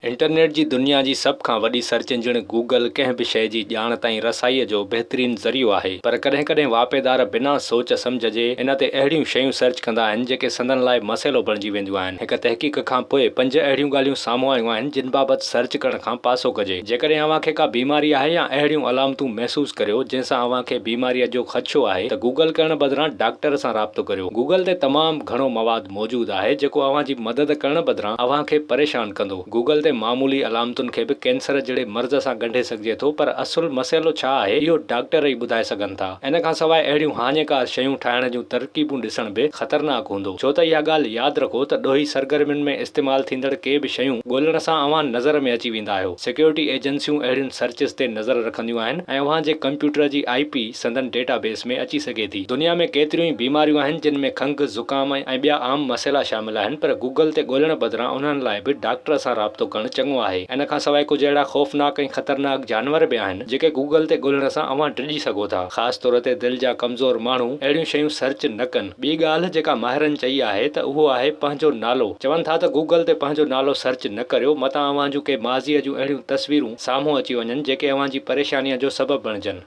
Internet جي دنيا جي سڀ کان وڏي سرچ انجڻ گوگل ڪنهن به شيء جي ڄاڻ تائين رسائيء جو بهترين ذريعو آهي پر ڪڏهن ڪڏهن واهپيدار بنا سوچ سمجهه جي ان تي اهڙيون شيون سرچ ڪندا آهن جيڪي سندن لاء مسئلو بڻجي وينديون آهن. هڪ تحقيق کان پوء پنج اهڙيون ڳالهيون سامهون آيون آهن جن بابت سرچ ڪرڻ کان پاسو ڪجي. جيڪڏهن اوهان کي ڪا بيماري آهي يا اهڙيون علامتون محسوس ڪريو جنهن سان اوهان کي بيماريء جو خدشو آهي ته گوگل ڪرڻ بدران ڊاڪٽر سان رابطو ڪريو. گوگل تي تمام گهڻو مواد موجود آهي جيڪو اوهان جي مدد ڪرڻ بدران اوهان کي پريشان ڪندو. گوگل تي معمولي علامتن کي به ڪينسر جهڙي مرض سان ڳنڍي سگهجي ٿو پر اصل مسئلو ڇا آهي اهو ڊاڪٽر ئي ٻڌائي سگهن ٿا. ان کان سواء اهڙيون هاڃيڪار شيون ٺاهڻ جون ترڪيبون ڏسڻ به خطرناڪ هوندو ڇو ته اها ڳالهه ياد رکو ته ڏوهي سرگرمين ۾ استعمال ٿيندڙ ڪي به شيون ڳولڻ سان اوهان نظر ۾ اچي ويندا آهيو. سيڪيورٽي ايجنسيون اهڙين سرچز تي نظر رکنديون آهن ۽ اوهان جي ڪمپيوٽر جي آء پي سندن ڊيٽا بيس ۾ اچي سگهي ٿي. دنيا ۾ ڪيتريون ئي بيماريون آهن جن ۾ کنگهه، زڪام ۽ ٻيا عام مسئلا شامل آهن پر گوگل تي ڳولڻ بدران انهن لاء به ڊاڪٽر سان رابطو ڪرڻ چڱو آهي. ان کان سواء ڪجهه اهڙا خوفناڪ ۽ خطرناڪ جانور به آهن جيڪي گوگل تي ڳولڻ سان اوهان ڊڄي سگهو ٿا. خاص طور تي دل جا ڪمزور ماڻهو اهڙيون شيون سرچ نه ڪن. ٻي ڳالهه جيڪا ماهرن چئي آهي ته اهو آهي پنهنجو نالو. چون ٿا ته گوگل تي پنهنجو نالو سرچ نه ڪريو متان اوهان جون ڪي ماضيء جون اهڙيون تصويرون سامهون اچي وڃن جيڪي اوهان جي پريشانيء جو سبب بڻجن.